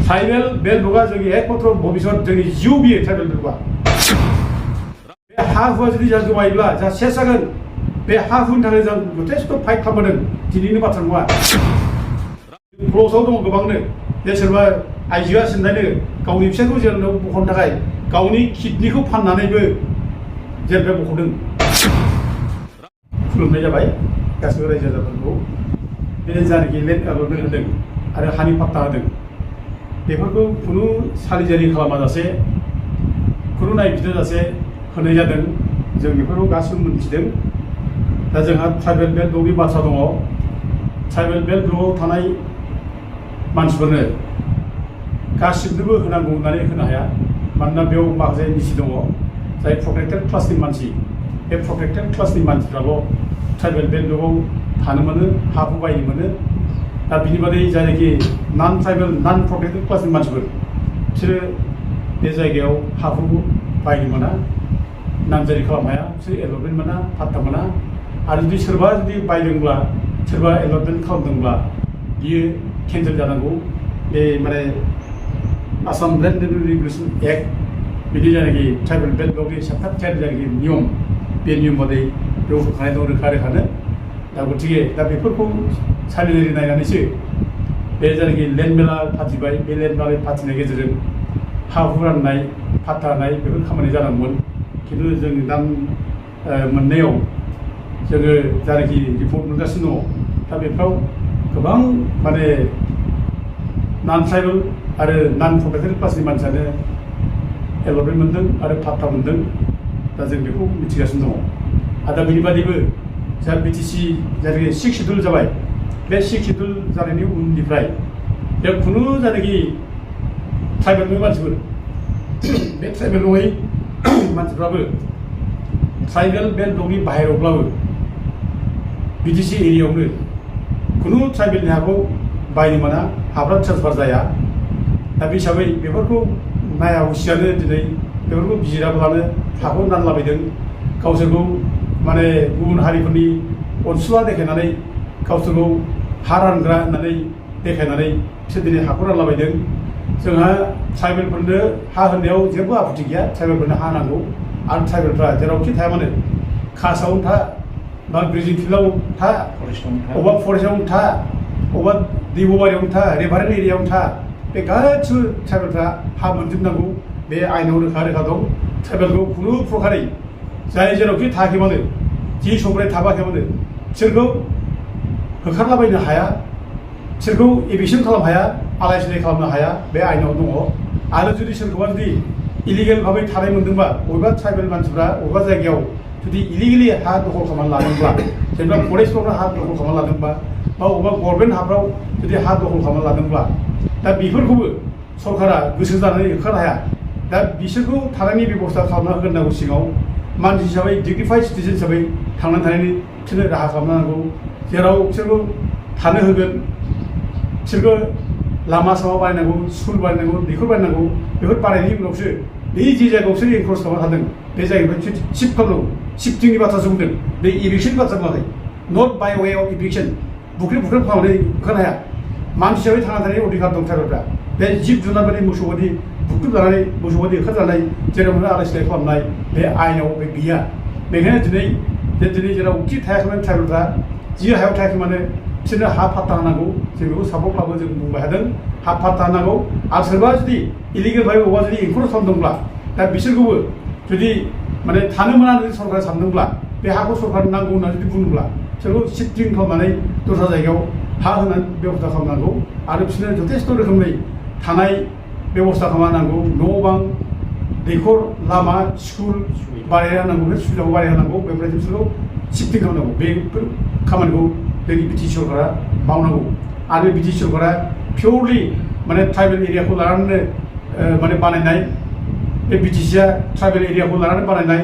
tribal बेल्टआ जोंनि एकमात्र भबिष्यत जोंनि जिउ बियो ट्राइबेल बेल्टआ बे हा हुआ जुदि जों गोमायोब्ला जा सेस जागोन बे हा हुनि थाखाय जों जथेस्थ' फाइट खालामदों दिनैनि बाथ्रा नङा क्ल'सआव दङ गोबांनो जे सोरबा आइजोआ सिन्थायनो गावनि फिसायखौ जेराव बख'नो थाखाय गावनि किडनिखौ फाननानैबो जेराव बख'दों खुलुमनाय जाबाय गासिबो रायजो राजाफोरखौ बे जायनाखि लेन्ड एलटमेन्ट होदों आरो हानि पाट्टा होदों बेफोरखौ खुनु सालिजारि खालामाजासे खुनु नायबिजिराजासे होनाय जादों जों बेफोरखौ गासिबो मोनथिदों दा जोंहा ट्राइबेल बेल्ट ब्लकनि बाथ्रा दङ ट्राइबेल बेल्ट ब्लकआव थानाय मानसिफोरनो गासिबनोबो होनांगौ होननानै होनो हाया मानोना बेयाव माखासे निसि दङ जाय प्रटेक्टेड क्लासनि मानसि बे प्रटेक्टेड क्लासनि मानसिफ्राल' ट्राइबेल बेल्ट ब्लकआव थानो मोनो हा हु बायनो मोनो दा बिनि बादै जायनाखि नन ट्राइबेल नन प्रटेक्टेड क्लासनि मानसिफोर बिसोरो बे जायगायाव हा हु बायनो मोना नामजारि खालामनो हाया बिसोर एलटमेन्ट मोना पाट्टा मोना आरो जुदि सोरबा जुदि बायदोंब्ला सोरबा एलटमेन्ट खालामदोंब्ला बियो केन्सेल जानांगौ बे माने आसाम लेन्ड रेगुलेसन एक्ट बिदि जायनाखि ट्राइबेल बेल्ट ब्लकनि सेप्टार 10 जायनाखि नियम बे नियम बादै बेयाव होखानाय दं रोखा रोखानो दा गतिके दा बेफोरखौ सालिजारि नायनानैसो बे जायनाखि लेन्ड मेला फाथिबाय बे लेन्ड मेला फाथिनायनि गेजेरजों हा हु राननाय पाट्टा होनाय बेफोर खामानि जानांगौमोन खिन्थु जों दा मोननायाव जोङो जायनाखि रिपर्ट मोनगासिनो दङ दा बेफ्राव गोबां माने नन ट्राइबेल आरो नन प्रटेक्टेड क्लासनि मानसियानो एलटमेन्ट मोनदों आरो पाट्टा मोनदों दा जों बेखौ मिथिगासिनो दङ आरो दा बेनि बादैबो जोंहा बिटिसि जायनाखि 6 सिड्युल जाबाय बे 6 सिड्युल जानायनि उननिफ्राय बे खुनु जायनाखि ट्राइबेल नङै मानसिफोर बे ट्राइबेल नङै मानसिफ्राबो ट्राइबेल बेल्ट ब्लकनि बाहेरावब्लाबो बिटिसि एरियायावनो खुनु ट्राइबेलनि हाखौ बायनो मोना हाफ्रा ट्रेन्सफार जाया दा बे हिसाबै बेफोरखौ नायाहुसियानो दिनै बेफोरखौ बिजिराब्लानो हाखौ रानलाबायदों गावसोरखौ माने गुबुन हारिफोरनि अनसुला देखायनानै गावसोरखौ हा रानग्रा होननानै देखायनानै बिसोर दिनै हाखौ रानलाबायदों जोंहा ट्राइबेलफोरनो हा होनायाव जेबो आपत्ति गैया ट्राइबेलफोरनो हा नांगौ आरो ट्राइबेलफ्रा जेरावखि थाया मानो कासावनो था बा ग्रेजिं फिल्डआव था अबेबा फरेस्टआवनो था अबेबा दैब'बारियावनो था रिभारेन्ट एरियायावनो था बे गासिबो ट्राइबेलफ्रा हा मोनजोबनांगौ बे आयेनाव रोखा रोखा दं ट्राइबेलखौ खुनु प्रकारै जाय जेरावखि थायाखै मानो जि समनिफ्राय थाबाखै मानो बिसोरखौ होखारलाबायनो हाया बिसोरखौ एभिक्सन खालामनो हाया आलाय सिलाय खालामनो हाया बे आयेनाव दङ आरो जुदि सोरखौबा जुदि इलिगेल भाबै थानाय मोनदोंबा बबेबा ट्राइबेल मानसिफ्रा बबेबा जायगायाव जुदि इलिगेलि हा दखल खालामनानै लादोंब्ला जेनेबा फरेस्टफ्रावनो हा दखल खालामनानै लादोंबा बा बबेबा गभर्नमेन्ट हाफ्राव जुदि हा दखल खालामनानै लादोंब्ला दा बेफोरखौबो सरकारा गोसो जानानै होखारनो हाया दा बिसोरखौ थानायनि बेबस्था खालामना होग्रोनांगौ सिगाङाव मानसि हिसाबै डिग्निफाइड सिटिजेन हिसाबै थांनानै थानायनि बिसोरनो राहा खालामनांगौ जेराव बिसोरखौ थानो होगोन बिसोरखौ लामा सामा बानायनांगौ स्कुल बानायनांगौ दैखर बानायनांगौ बेफोर बानायनायनि उनावसो बे जि जायगायाव बिसोर एनक्रोच खालामनो हादों बे जायगानिफ्राय शिफ्ट खालामनांगौ शिफ्टिंनि बाथ्रासो बुंदों बे इभिक्सननि बाथ्रा बुङाखै नट बाय वे अफ इभिक्सन बुख्रेब खालामनानै होखारनो हाया मानसि हिसाबै थांना थानायनि अधिकार दं ट्राइबेलफ्रा बे जिब जुनार बायदि मोसौ बायदि बुख्रेब जानानै मोसौ बायदि होखारजानाय जेराव मोनो आलाय सिलाय खालामनाय बे आयेनाव बे गैया बेखायनो दिनै जेरावखि थायाखैमोन ट्राइबेलफ्रा जि हायाव थायाखै मानो बिसोरनो हा पाट्टा होनांगौ जों बेखौ सापर्ट खालामो जों बुंबाय थादों हा पाट्टा होनांगौ आरो सोरबा जुदि इलिगेल भाबै बबेबा जुदि एनक्रोच खालामदोंब्ला दा बिसोरखौबो जुदि माने थानो मोना जुदि सरकारा सानदोंब्ला बे हाखौ सरकारनो नांगौ होनना जुदि बुङोब्ला बिसोरखौ शिफ्टिं खालामनानै दस्रा जायगायाव हा होनानै बेबस्था खालामनांगौ आरो बिसोरनो जथेस्थ' रोखोमनि थानाय बेबस्था खालामनांगौ न' बां दैखर लामा स्कुल बानायहोनांगौ बे सुबिदाखौ बानायहोनांगौ बेनिफ्राय बिसोरखौ शिफ्टिं खालामनांगौ बेफोर खामानिखौ जोंनि बिटिसि सरकारा मावनांगौ आरो बिटिसि सरकारा पियरलि माने ट्राइबेल एरियाखौ लानानै माने बानायनाय बे बिटिसिआ ट्राइबेल एरियाखौ लानानै बानायनाय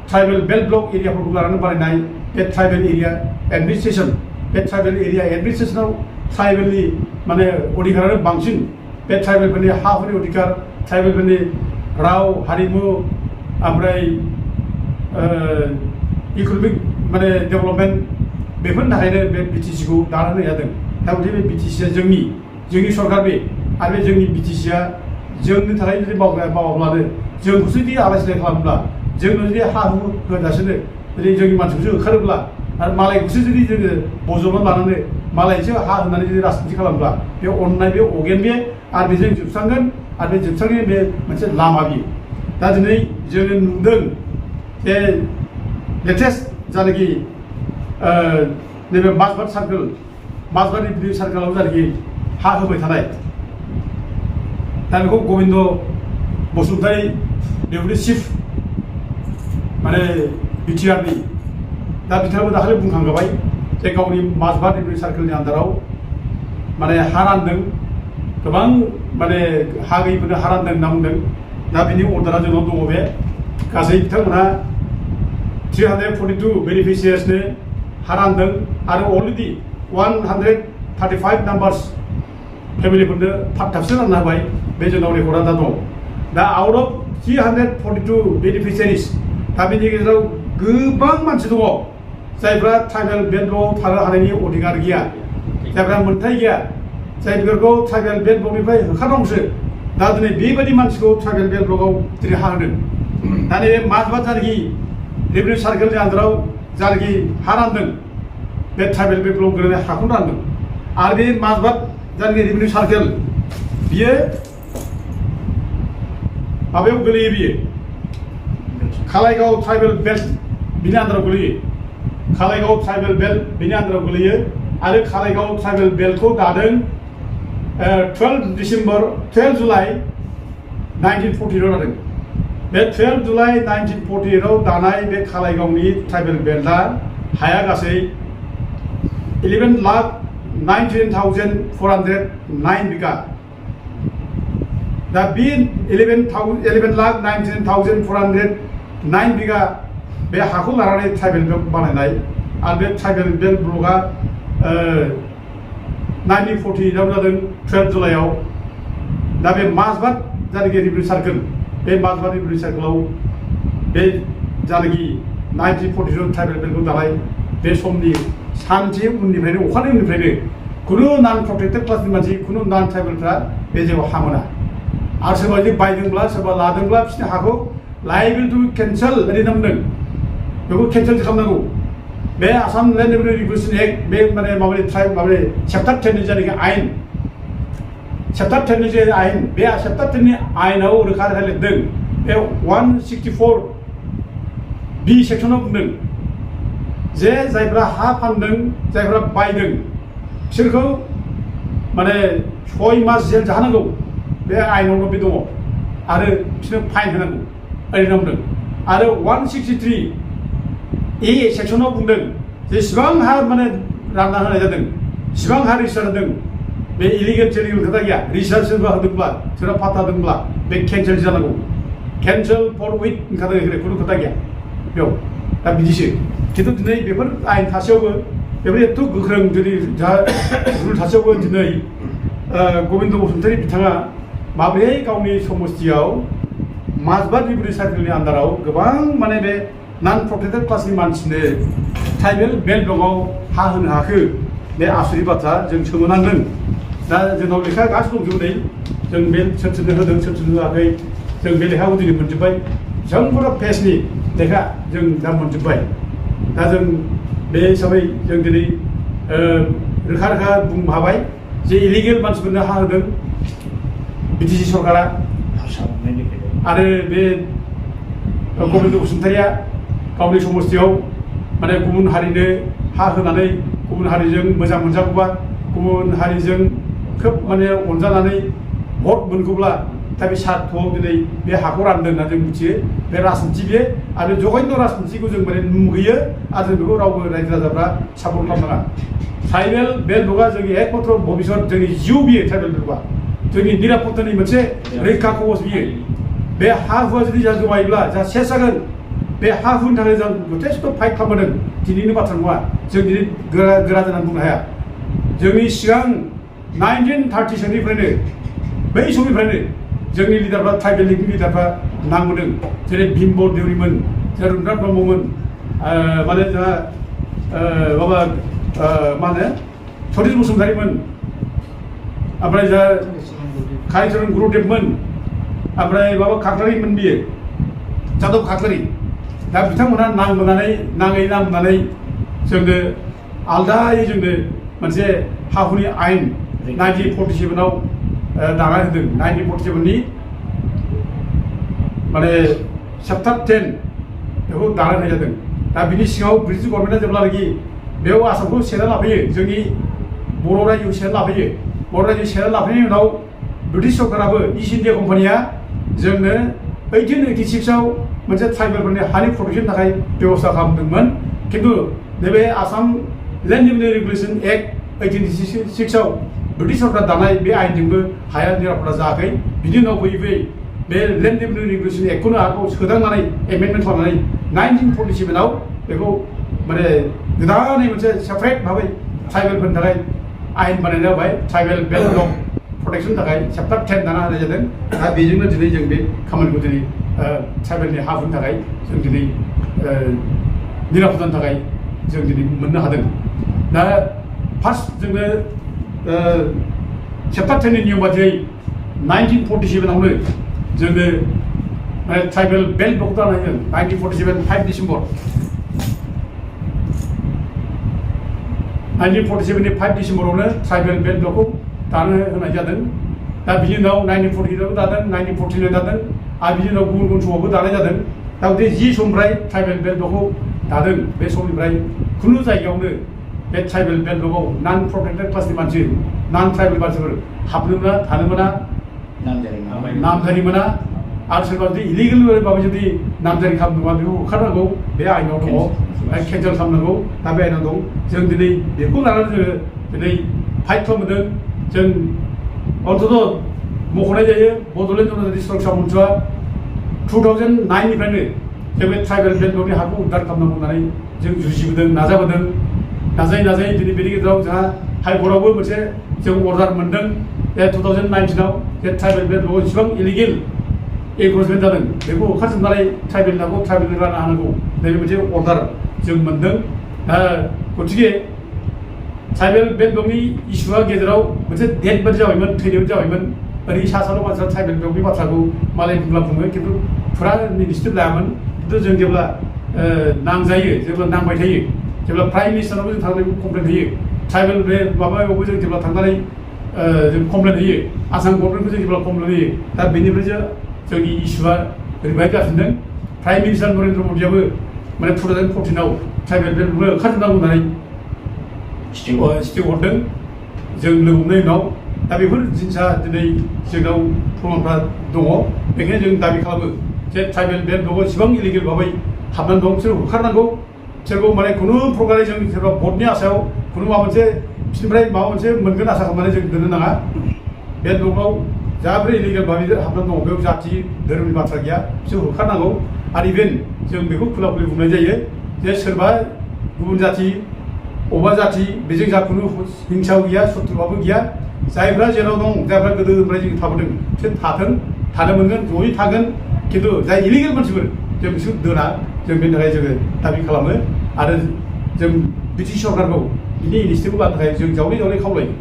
ट्राइबेल बेल्ट ब्लक एरियाफोरखौ लानानै बानायनाय बे ट्राइबेल एरिया एडमिनिस्ट्रेसन बे ट्राइबेल एरिया एडमिनिस्ट्रेसनाव ट्राइबेलनि माने अधिकारानो बांसिन बे ट्राइबेलफोरनि हा हुनि अधिकार ट्राइबेलफोरनि राव हारिमु ओमफ्राय इकनमिक माने डेभेलपमेन्ट बेफोरनि थाखायनो बे बिटिसिखौ दानानै होदों दा बे बिटिसिआ जोंनि सरकार बे आरो बे जोंनि BTCआ जोंनि थाखाय जुदि मावाब्लानो जोंखौ जुदि आलाय सिलाय खालामोब्ला जोंनो जुदि हा हु होगासिनो जुदि जोंनि मानसिखौसो होखारोब्ला आरो मालायखौसो जुदि जोङो बजबना लानानै मालायसो हा होनानै जुदि राजनिथि खालामोब्ला बे अननाय बे अगेन बे आरो बेजों जोबस्रांगोन आरो बे जोबस्रांनायनि बे मोनसे लामा बियो दा दिनै जोङो नुदों जे लेटेस्ट जानाखि नैबे माजबाद सार्कोल माजबाद रिभिनिउ सार्कोलाव जानाखि हा होबाय थानाय दा बेखौ गबिन्द बसुमतारी डेपुटि चिफ माने बिटिआरनि दा बिथाङाबो दाखालि बुंखांखाबाय जे गावनि माजबाद रिभिनिउ सार्कोलनि आन्दाराव माने हा रानदों गोबां माने हा गैयिफोरनो हा रानदों होनना बुंदों दा बिनि अर्डारा जोंनाव दङ बे गासै बिथांमोनहा 342 बेनिफिसियार्सनो हा रानदों आरो अलरेडि 135 नाम्बार्स फेमिलिफोरनो थाबसो रानना होबाय बे जोंनाव रेकर्डआ दा दं दा आउट अफ 342 बेनिफिसियारिस दा बेनि गेजेराव गोबां मानसि दङ जायफ्रा ट्राइबेल बेल्टआव थानो हानायनि अधिकार गैया जायफ्रा मोन्थाय गैया जायफोरखौ ट्राइबेल बेल्ट ब्लकनिफ्राय होखारनांगौसो दा दिनै बेबायदि मानसिखौ ट्राइबेल बेल्ट ब्लकआव दिनै हा होदों दा नैबे माजबाद जानाखि रेभिनिउ सार्कोलनि आन्दाराव जानाखि हा रानदों बे ट्राइबेल बेल्ट ब्लक गोलैनाय हाखौनो रानदों आरो बे माजबाद जानाखि रेभिनिउ सार्कोल बियो माबायाव गोलैयो बियो खालायगाव ट्राइबेल बेल्ट बिनि आन्दाराव गोलैयो खालायगाव ट्राइबेल बेल्ट बिनि आन्दाराव गोलैयो आरो खालायगाव ट्राइबेल बेल्टखौ दादों 12 जुलाइ 1948 आव दादों बे 12 जुलाइ 1948 आव दानाय बे खालायगावनि ट्राइबेल बेल्टआ हाया गासै 11,19,409 बिघा दा बे 11,19,409 बिघा बे हाखौ लानानै ट्राइबेल बेल्ट बानायनाय आरो बे ट्राइबेल बेल्ट ब्लकआ 1948 आव जादों 12 जुलाइआव दा बे माजबाद जानाखि रेभिनिउ सार्कोल बे माजबाद रेभिनिउ सार्कोलाव बे जानाखि 1948 ट्राइबेल बेल्टखौ दानाय बे समनि सानसे उननिफ्रायनो अखानायै उननिफ्रायनो खुनु नन प्रटेक्टेड क्लासनि मानसि खुनु नन ट्राइबेलफ्रा बे जायगायाव हा मोना आरो सोरबा जुदि बायदोंब्ला सोरबा लादोंब्ला बिसोरनि हाखौ लायबिल टु केन्सेल ओरै होनना बुंदों बेखौ केन्सेल खालामनांगौ बे Assam land revenue regulation act बे माने माबानि चेप्टार 10 नि जानाखि आयेन चेप्टार 10 नि जे आयेन बे चेप्टार 10 नि आयेनाव रोखा रोखा लिरदों बे 164 बी सेक्सनाव बुंदों जे जायफ्रा हा फानदों जायफ्रा बायदों बिसोरखौ माने 6 मास जेल जाहोनांगौ बे आयेनावनो बे दङ आरो बिसोरनो फाइन होनांगौ ओरै होनना बुंदों आरो 163 ए सेक्सनाव बुंदों जेसेबां हा माने रानना होनाय जादों सिबां हा रेजिस्टार होदों बे इलिगेल टेलिगेल खोथा गैया रेजिस्टार सोरबा होदोंब्ला सोरबा फाथा होदोंब्ला बे केन्सेल जानांगौ केन्सेल फर उइथ ओंखारदों खुनु खोथा गैया बेयाव दा बिदिसो खिन्थु दिनै बेफोर आयेन थासेयावबो बेफोर एथ' गोख्रों जुदि रुल थासेयावबो दिनै गबिन्द बसुमतारी बिथाङा माबोरै गावनि समस्थियाव माजबाद रेभिनिउ सार्कोलनि आन्दाराव गोबां माने बे नन प्रटेक्टेड क्लासनि मानसिनो ट्राइबेल बेल्ट ब्लकआव हा होनो हाखो बे आसुरित बाथ्रा जों सोमोनांदों दा जोंनाव लेखा गासिबो दंजोबो नै जों बे सोर सोरनो होदों सोर सोरनो होआखै जों बे लेखाखौ दिनै मोनजोब्बाय बेसेबांबा पेजनि लेखा जों दा मोनजोब्बाय दा जों बे हिसाबै जों दिनै रोखा रोखा बुंनो हाबाय जे इलिगेल मानसिफोरनो हा होदों BTC सरकारा आरो बे गबिन्द बसुमतारीया गावनि समस्थियाव माने गुबुन हारिनो हा होनानै गुबुन हारिजों मोजां मोनजागौबा गुबुन हारिजों खोब माने अनजानानै भट मोनगौब्ला दा बे सार्थआव दिनै बे हाखौ रानदों होनना जों मिथियो बे राजनिथि बे आरो जघन्य राजनिथिखौ जों माने नुहैयो आरो जों बेखौ रावबो रायजो राजाफ्रा सापर्ट खालामनाङा ट्राइबेल बेल्ट ब्लकआ जोंनि एकमात्र भबिष्यत जोंनि जिउ बियो ट्राइबेल बेल्टआ जोंनि निरापत्तानि मोनसे रैखा कवच बियो बे हा हुआ जुदि जोंहा गोमायोब्ला जोंहा सेस जागोन बे हा हुनि थाखाय जों जथेस्थ' फाइट खालामबोदों दिनैनि बाथ्रा नङा जों दिनै गोरा जानानै बुंनो हाया जोंनि सिगां 1930 सोनिफ्रायनो बै समनिफ्रायनो जोंनि लिडारफ्रा ट्राइबेल लिगनि लिडारफ्रा नांबोदों जेरै भीमबर देउरिमोन जेरै रुपनाथ ब्रह्ममोन माने जोंहा माबा मा होनो सतिश बसुमतारीमोन ओमफ्राय जोंहा कालिचरन गुरुदेबमोन ओमफ्राय माबा खाख्लारिमोन बियो जादब खाख्लारि दा बिथांमोनहा नाङै नांबोनानै जोंनो आलदायै जोंनो मोनसे हा हुनि आयेन 1947 आव दानानै होदों 1947 नि माने चैप्टार 10 बेखौ दानानै होनाय जादों दा बिनि सिङाव ब्रिटिश गभर्नमेन्टआ जेब्लानाखि बेयाव आसामखौ सेना लाफैयो जोंनि बर' रायजोखौ सेना लाफैयो बर' रायजो सेना लाफैनायनि उनाव ब्रिटिश सरकाराबो इस्ट इन्डिया कम्पानिया जोंनो 1886 आव मोनसे ट्राइबेलफोरनि हानि प्रटेक्शननि थाखाय बेबस्था खालामदोंमोन खिन्थु नैबे Assam land revenue regulation act 1886 आव ब्रिटिश सरकार दानाय बे आयेनजोंबो हाया निरापदा जायाखै बिनि उनाव फैयै बे लेन्ड रेभिनिउ रेगुलेशन एक्टखौनो आरोबाव सोदांनानै एमेन्डमेन्ट खालामनानै 1947 आव बेखौ माने गोदानै मोनसे सेपारेट भाबै ट्राइबेलफोरनि थाखाय आयेन बानायनाय जाबाय ट्राइबेल बेल्ट ल'व प्रटेक्शननि थाखाय चैप्टार 10 दाना होनाय जादों दा बेजोंनो दिनै जों बे खामानिखौ दिनै ट्राइबेलनि हाफोरनि थाखाय जों दिनै निरापदानि थाखाय जों दिनै मोननो हादों दा फार्स्ट जोंनो चैप्टार 10 नि नियम बादियै 1947 आवनो जोंनो माने ट्राइबेल बेल्ट ल'खौ दानाय जादों 1947 5 डिसेम्बर 1947 नि 5 डिसेम्बरावनो ट्राइबेल बेल्ट ल'खौ दानो होनाय जादों दा बिनि उनाव 1948 दादों 1949 दादों आरो बिनि उनाव गुबुन समावबो दानाय जादों दा बे जि समनिफ्राय ट्राइबेल बेल्ट ल'खौ दादों बे समनिफ्राय खुनु जायगायावनो बे ट्राइबेल बेल्ट ल'आव नन प्रटेक्टेड क्लासनि मानसि नन ट्राइबेल मानसिफोर हाबनो मोना थानो मोना नामजारि मोना आरो सोरबा जुदि इलिगेल माबा जुदि नामजारि खालामदोंबा बेखौ होखारनांगौ बे आयेनाव दङ केन्सेल खालामनांगौ दा बे आयेनाव दं जों दिनै बेखौ लानानै जोङो दिनै फाइट खालामदों जों अन्तत मख'नाय जायो बड'लेण्ड जनजाति सुरक्षा मन्चआ 2009 निफ्रायनो जों बे ट्राइबेल बेल्ट ल'नि हाखौ उद्धार खालामनांगौ होननानै जों जुजिबोदों नाजाबोदों नाजायै दिनै बेनि गेजेराव जोंहा हाइकर्टआवबो मोनसे जों अर्डार मोनदों 2019 आव जे ट्राइबेल बेल्ट ल'आव जेसेबां इलिगेल एनक्रचमेन्ट जादों बेखौ होखारजोबनानै ट्राइबेल हाखौ ट्राइबेलनो रानना होनांगौ नैबे मोनसे अर्डार जों मोनदों गतिके ट्राइबेल बेल्ट ल'नि इस्युआ गेजेराव मोनसे डेट बादि जाबायमोन थैनाय जाबायमोन ओरै सा साल' मानसिफ्रा ट्राइबेल बेल्टनि बाथ्राखौ मालाय बुंला बुङो खिन्थु फुरा इनिसियेटिभ लायामोन खिन्थु जों जेब्ला नांजायो जेब्ला नांबाय थायो जेब्ला प्राइम मिनिस्टारावबो जों थांनानै कमप्लेन होयो ट्राइबेल बे माबायावबो जों जेब्ला थांनानै जों कमप्लेन होयो आसाम गभर्नमेन्टखौ जों जेब्ला कमप्लेन होयो दा बेनिफ्रायसो जोंनि इस्युआ रिभाइभ जाफिनदों प्राइम मिनिस्टार नरेन्द्र मदियाबो माने 2014 आव ट्राइबेल बेल्टखौ होखारजोबनांगौ होननानै स्टिक हरदों जों लोगो हमनायनि उनाव दा बेफोर जिनिसा दिनै जोंनाव प्रमानफ्रा दङ बेखायनो जों दाबि खालामो जे ट्राइबेल बेल्ट ल'आव एसेबां इलिगेल भाबै हाबनानै दं बिसोर होखारनांगौ बिसोरखौ माने खुनु प्रकारै जों सोरबा भटनि आसायाव खुनु माबा मोनसे बिसोरनिफ्राय माबा मोनसे मोनगोन आसा खालामनानै जों दोननो नाङा बेल्ट ल'आव जाहाथे इलिगेल भाबै हाबनानै दङ बेयाव जाति धोरोमनि बाथ्रा गैया बिसोर होखारनांगौ आरो इभेन जों बेखौ खुला खुलि बुंनाय जायो जे सोरबा गुबुन जाति अबा जाति बेजों जा खुनु हिंसाबो गैया शत्रुआबो गैया जायफ्रा जेराव दं जायफ्रा गोदोनिफ्राय जों थाबोदों बिसोर थानो मोनगोन जयै थागोन खिन्थु जाय इलिगेल मानसिफोर जों बिसोर दोना जों बेनि थाखाय जोङो दाबि खालामो आरो जों ब्रिटिश सरकारखौ बिनि इनिसियेटिभखौ लानो थाखाय जों जावले खावलायो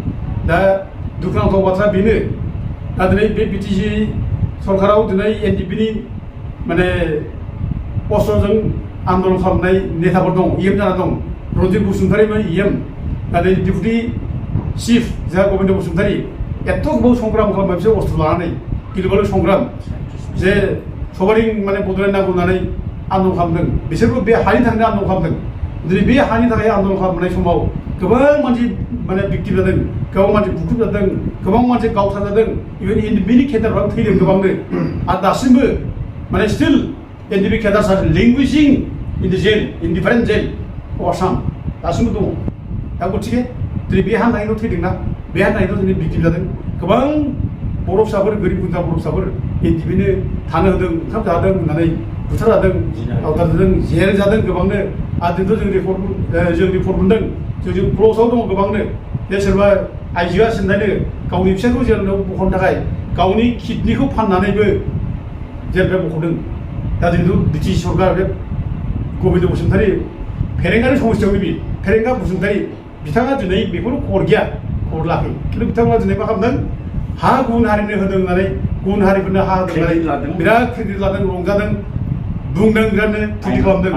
दा दुखुनांथाव बाथ्रा बेनो दा दिनै बे बिटिसि सरकाराव दिनै एनडिपिनि माने अस्त्रजों आन्दलन खालामनाय नेताफोर दं इएम जाना दं रन्जित बसुमतारीमोन इएम दा डिपुटि चिफ जोंहा गबिन्द बसुमतारी एथ' गोबाव संग्राम खालामबाय बिसोर अस्त्र लानानै गिलुबालु संग्राम जे सबारिं माने बड'लेण्ड नांगौ होननानै आन्दलन खालामदों बिसोरबो बे हानि थाखायनो आन्दलन खालामदों दिनै बे हानि थाखाय आन्दलन खालामनाय समाव गोबां मानसि माने भिक्टिम जादों गोबां मानसि बुख्रुब जादों गोबां मानसि गावथार जादों इभेन बिनि केडारफ्राबो थैदों गोबांनो आरो दासिमबो माने steel एनडिपि केडार्स R languishing in the jail in different jail of Assam दासिमबो दङ दा गतिके दिनै बे हानि थाखायनो थैदोंना बे हानि थाखायनो दिनै भिक्टिम जादों गोबां बर' फिसाफोर गोरिब गुन्द्रा बर' फिसाफोर एनडिपिनो थानो होदों ओंखाम जादों होननानै बुथारजादों गावथारजादों जेल जादों गोबांनो आरो दिनैथ' जों रिपर्ट मोनदों जों क्ल'सआव दङ गोबांनो जे सोरबा आइजोआ सिन्थायनो गावनि फिसाखौ जेराव बख'नो थाखाय गावनि किडनिखौ फाननानैबो जेलनिफ्राय बख'दों दा दिनैथ' बिटिसि सरकार बे गबिन्द बसुमतारी फेरेंगानि समस्थियाव बे फेरेंगा बसुमतारी बिथाङा दिनै बेखौनो खबर गैया खबर लाखै खिन्थु बिथाङा दिनै मा खालामदों हा गुबुन हारिनो होदों होननानै गुबुन हारिफोरनो हा होदों होननानै बिराद क्रेडिट लादों रंजादों बुंदों बिरादनो क्रेडिट खालामदों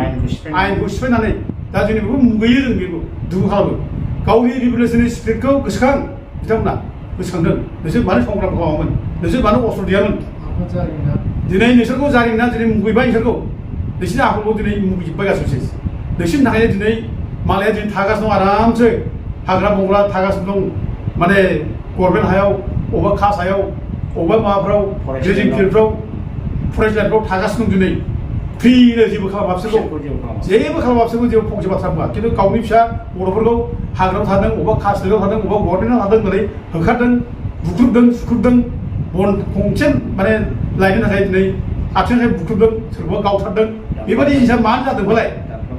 आयेनखौ सिफायनानै दा जों बेखौ मुगैयो जों बेखौ दुखु खालामो गावनि रिभलिउसननि स्पिरिटखौ गोसोखां बिथांमोना गोसोखांदों नोंसोर मानो संग्राम खालामामोन नोंसोर मानो अस्त्र गैयामोन दिनै नोंसोरखौ जारिमिना दिनै मुगैबाय नोंसोरखौ नोंसोरनि आखलखौ दिनै मुगैजोब्बाय गासैबो नोंसोरनि थाखायनो दिनै मालाया दिनै थागासिनो दं आरामसो हाग्रा बंग्रा थागासिनो दं माने गभर्नमेन्ट हायाव अबेबा कास्ट हायाव अबेबा माबाफ्राव गिदिर गिदिरफ्राव फरायसालिफ्राव थागासिनो दं दिनै फ्रिनो जेबो खालामा बिसोरखौ जेबो खालामा बिसोरखौ जेबो फंसे बाथ्रा बुङा खिन्थु गावनि फिसा बर'फोरखौ हाग्रायाव थादों अबेबा कास्टआव थादों अबेबा गभर्नमेन्टआव थादों होननानै होखारदों बुख्रुबदों सुख्रुबदों बन गंसे माने लायनो थाखाय दिनै आथिंजों बुख्रुबदों सोरखौबा गावथारदों बेबायदि जिनिसा मानो जादों फालाय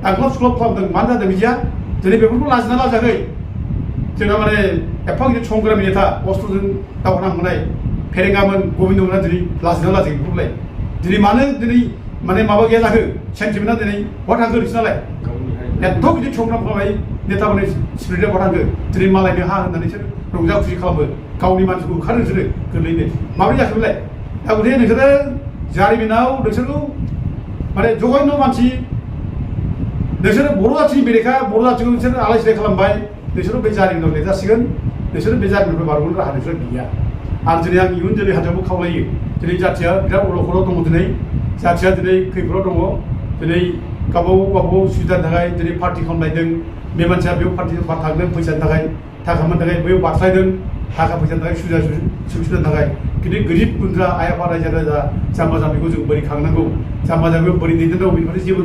दांख्लाब सुख्लाब खालामदों मानो जादों बिदिया दिनै बेफोरखौ लाजिना लाजाखै जोंना माने एफा गिदिर संग्रामि नेता अस्त्रजों दावहा नांबोनाय फेरेंगामोन गबिन्दमोना दिनै लाजिना लाजाखै बेफोरखौलाय दिनै मानो दिनै माने माबा गैया जाखो सेन्टिमेन्टआ दिनै बहा थांखो नोंसोरनालाय एथ' गिदिर संग्राम खालामनाय नेताफोरनि स्पिरिटआ बहा थांखो दिनै मालायनो हा होननानै बिसोर रंजा खुसि खालामो गावनि मानसिखौ होखारो नोंसोरो गोरलैनो माबोरै जाखो बेलाय दा गथिखे नोंसोरो जारिमिनाव नोंसोरखौ माने जघन्य मानसि नोंसोरो बर' जाथिनि बेरेखा बर' जाथिखौ नोंसोर आलाय सिलाय खालामबाय नोंसोरो बे जारिमिनाव लिरजासिगोन नोंसोरो बे जारिमिननिफ्राय बारग'नो राहा नोंसोर गैया आरो दिनै आं इयुन जोलै हान्जाखौ खावलायो दिनै जाथिया बिराद अलखदाव दङ दिनै जाथिया दिनै खैफोदाव दङ दिनै गावबागाव सुबिदानि थाखाय दिनै पार्टि खालामलायदों बे मानसिया बेयाव पार्टि थांदों फैसानि थाखाय थाखा मोननो थाखाय बैयाव बारस्लायदों थाखा फैसानि थाखाय सुबिदानि थाखाय खिन्थु गोरिब गुन्द्रा आइ आफा रायजो राजा जाम्बा जाम्बिखौ जों बोरै खांनांगौ जाम्बा जाम्बिखौ बोरै दैदेननांगौ बेनिफ्राय जेबो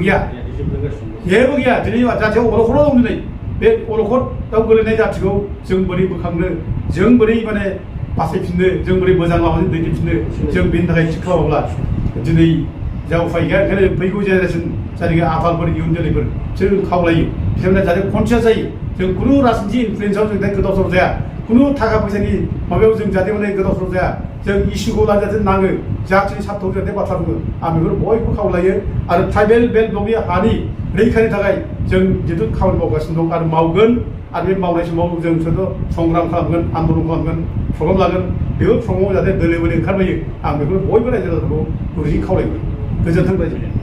गैया दिनै जाथियाव अलखदाव दं दिनै बे अलखदाव गोलैनाय जाथिखौ जों बोरै बोखांनो जों बोरै माने बासायफिननो जों बोरै मोजां लामाजों दैदेनफिननो जों बेनि थाखाय थि खालामाब्ला दिनै जा उफाय गैया ओंखायनो फैगौ जेनेरेसन जायनाखि आफादफोर इयुन जोलैफोर बिसोर खावलायो बिथांमोना जाहाथे कनसियास जायो जों खुनु राजनिथि इनफ्लुयेन्सआव जों गोदाव सोराव जाया खुनु थाखा फैसानि माबायाव जों जाहाथे माने गोदाव सोराव जाया जों इसुखौ लानानै जाहाथे नाङो जाथिनि सार्थाव जाहाथे बाथ्रा बुङो आं बेखौ बयबो खावलायो आरो ट्राइबेल बेल्ट ब्लकनि हानि रैखानि थाखाय जों जिहेतु खामानि मावगासिनो दं आरो मावगोन आरो बे मावनाय समाव जों संग्राम खालामगोन आन्दलन खालामगोन प्रग्राम लागोन बेफोर प्रग्रामाव जाहाथे दोलो बोलो ओंखारबोयो आं बेखौ बयबो रायजो राजाफोरखौ गुरैजों खावलायगोन गोजोन्थों रायजो